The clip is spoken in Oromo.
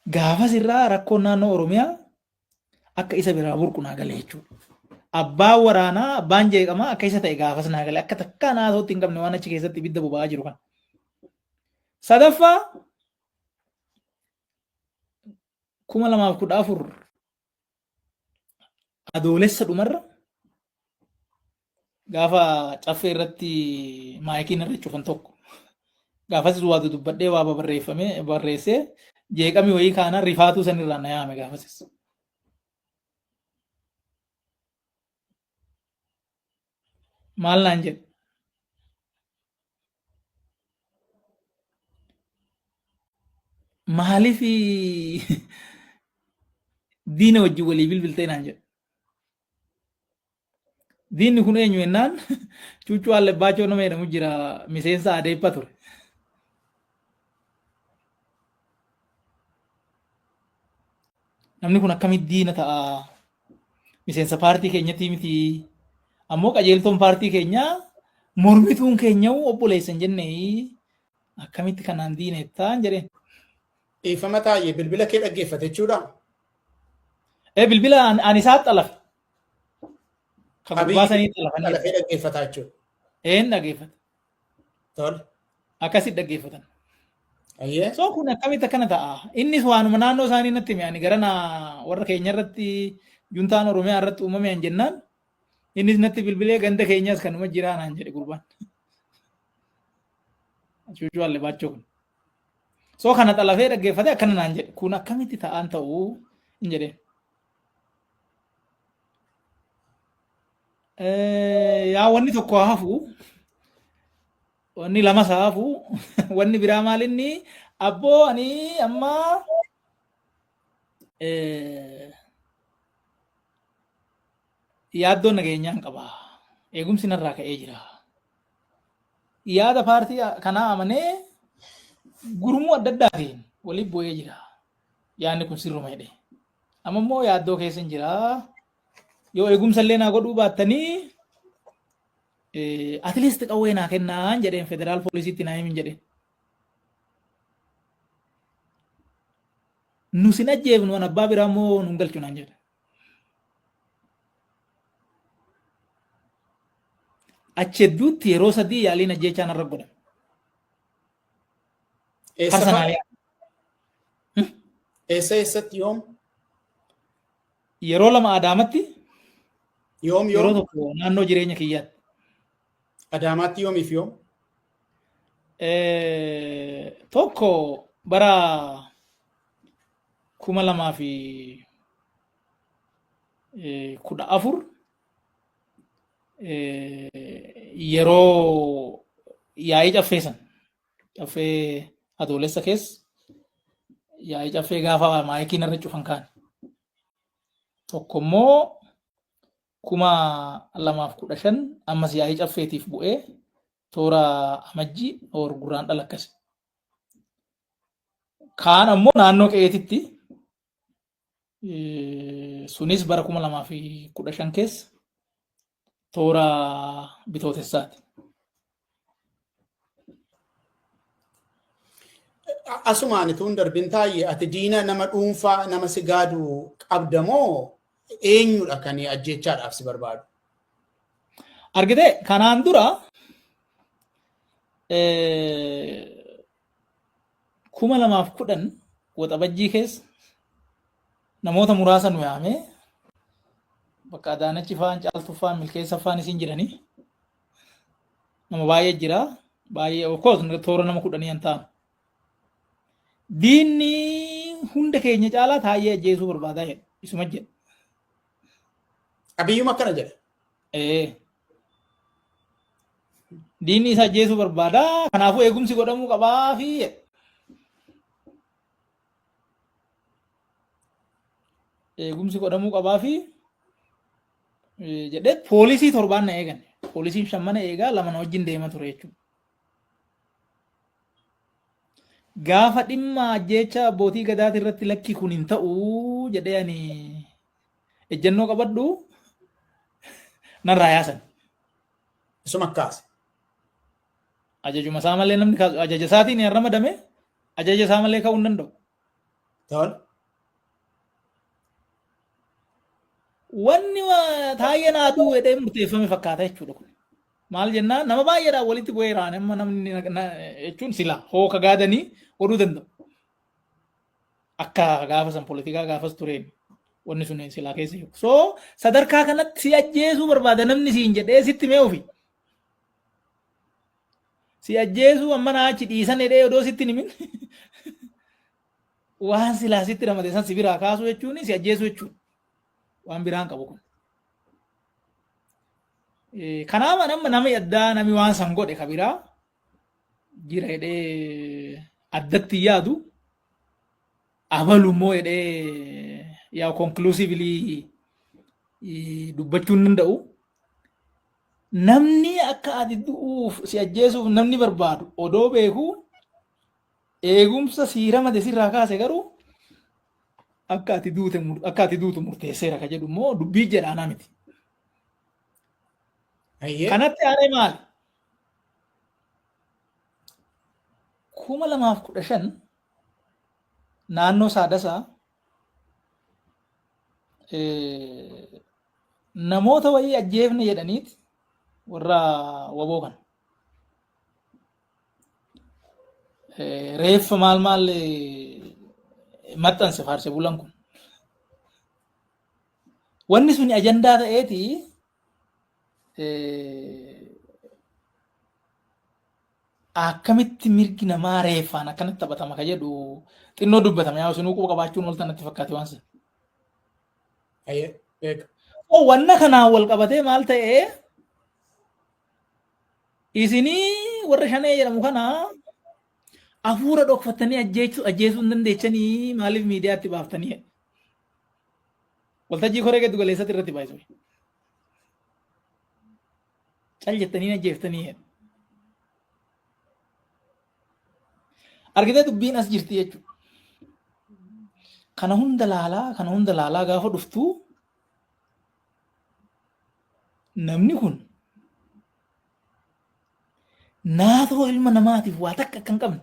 Gaafas irraa rakkoon naannoo Oromiyaa akka isa biraa burqu naa gale jechuudha. Abbaan waraanaa, abbaan jeeqamaa akka isa ta'e gaafas naa gale. Akka takkaa naasootti hin qabne waan achi keessatti ibidda boba'aa jiru kana. Sadaffaa 2014 Adoolessa dhumarra gaafa caffee irratti maayikiin irra cufan tokko gaafasis waa dudubbadhee waa babarreeffame barreessee jeeqami wayii kaanaan rifaatuu sanirraa na yaame gaafasis. Maal naan jedhe? Maaliif diina wajjin walii bilbiltee naan jedhe. Diinni kun eenyu jennaan Cuuccuu Allebbaachoo nama jedhamu jira miseensa Adeeppa ture. Namni kun akkamitti diina ta'a? Miseensa paartii keenyatii miti. Ammoo qajeeltoon paartii keenyaa mormituun keenya'uu obboleessa hin jenne akkamitti kanaan diina jettaan jedheen. Dhiifama taayye bilbila kee dhaggeeffate jechuudha. Ee bilbila ani isaa xalafe. Ka gurbaa sanii xalafanii. Xalafee dhaggeeffataa jechuudha. Een dhaggeeffata. Tole. Akkasitti dhaggeeffatan. Ayyee. So kun akkamitti akkana ta'a? Innis waanuma naannoo isaanii natti hime ani gara na warra keenya irratti juntaan Oromiyaa irratti uumame an jennaan innis natti bilbilee ganda keenyas kanuma jiraa naan jedhe gurbaan. Cuucuu Allebaachoo kun. So kana xalafee dhaggeeffate akkana naan jedhe kun akkamitti ta'aan ta'uu hin jedheen. Yaa wanni tokko haa hafu wanni lamas haa hafu wanni biraa maal inni abboo ani amma yaaddoo nageenyaan qaba eegumsi narraa ka'ee jira yaada paartii kanaa amanee gurmuu adda addaatiin waliin bu'ee jira yaadni kun sirruma jedhe amma immoo yaaddoo keessa hin jira Yoo eegumsa illee naa godhuu baattanii at least qawwee naa kennaan jedheen federaal poolisiitti naa himin jedheen. Nu sin ajjeefnu an abbaa biraa immoo nun galchu naan jedhe. Achi hedduutti yeroo sadii yaaliin ajjeechaa narra godhame. Eessa fa'a? Parsanaalii. Eessa eessatti yoom? Yeroo lama Adaamatti, Yoom yeroo yoom? tokko naannoo jireenya kiyyaatti. Adaamaatti yoomiif yoom? Tokko bara 2014 yeroo yaa'ii caffee san caffee Adoolessa keessa yaa'ii caffee gaafa maayikiin irra cufan kaan. Tokko immoo 2015 ammas yaa'ii caffeetiif bu'ee toora Amajjii or gurraan dhala akkasi. Kaan ammoo naannoo qe'eetitti sunis bara 2015 keessa toora Bitootessaati. Asumaan ituun darbin taayye ati diina nama dhuunfaa nama si gaadu qabda moo eenyudha kan ajjeechaadhaaf si barbaadu? Argitee kanaan dura 2010 Waxabajjii keessa namoota muraasa nu yaamee bakka Adaanachi faan Caaltuu faan Milkeessa faan isin jiranii nama baay'ee jira baay'ee of course toora nama kudhanii an ta'an. Diinni hunda keenya caalaa Taayyee ajjeesuu barbaadaa jedhe isuma jedhe. Abiyyuma akkana jedha. Ee. Diinni isa ajjeesuu barbaada kanaafuu eegumsi godhamuu qabaa fi jedhe. Eegumsi godhamuu qabaa fi jedhee poolisii torbaan na eegan. Poolisiin shan mana eegaa lama na wajjin deema ture jechuudha. Gaafa dhimma ajjeecha abbootii gadaati irratti lakki kun hin ta'u jedhee ani ejjennoo qabadhu narraa yaasan. Isuma kaase. Ajajuma isaa malee namni kaasu ajaja isaatiin hin ramadame ajaja isaa malee ka'uu hin danda'u. Tol. Wanni Taayyeen haaduu jedhee murteeffame fakkaata jechuudha kun. Maal jennaan nama baay'eedhaan walitti bu'eeraan amma namni jechuun sila hooka gaadanii godhuu danda'u. Akka gaafa san poolitikaa gaafas tureen wanni sun silaa keessa jiru. So sadarkaa kanatti si ajjeesuu barbaada namni siin jedhee sitti mee ofi. Si ajjeesuu amma naa achi dhiisan jedhee odoo sitti himin waan silaa sitti ramade san si biraa kaasuu jechuun si ajjeesuu jechuudha. Waan biraan qabu kun. Kanaaf amma namni addaa namni waan san godhe ka biraa jira jedhee addatti yaadu, abalu immoo jedhee yaa conclusively dubbachuu hin danda'u. Namni akka ati du'uuf si ajjeesuuf namni barbaadu odoo beeku eegumsa sii ramade sirraa kaase, garuu akka ati duute akka ati duutu murteesseera ka jedhu immoo dubbii jedhaanaa miti. Kanatti aanee maali? 2015 naannoo Saadasaa namoota wayii ajjeefne jedhaniiti warra waboo kana. Reeffa maal maal maxxanse faarse bulan kun. Wanni suni ajandaa ta'eeti akkamitti mirgi namaa reeffaan akkanatti taphatama ka jedhu xinnoo dubbatama, yaa isinuu quba qabaachuun wal natti fakkaate waan sana. Wanna kanaan wal qabatee maal ta'ee, isinii warra shanee jedhamu kana hafuura dhokfattanii ajjeesuu hin dandeechanii, maaliif miidiyaatti baaftanii? Waltajjii koree giddu galeessatti irratti baay'isu. Cal jettanii ajjeeftanii. Argitee, dubbiin as jirti jechuudha. Kana hunda laalaa, kana hunda laalaa gaafa dhuftu, namni kun naatoo ilma namaatiif waa takka akka hin qabne.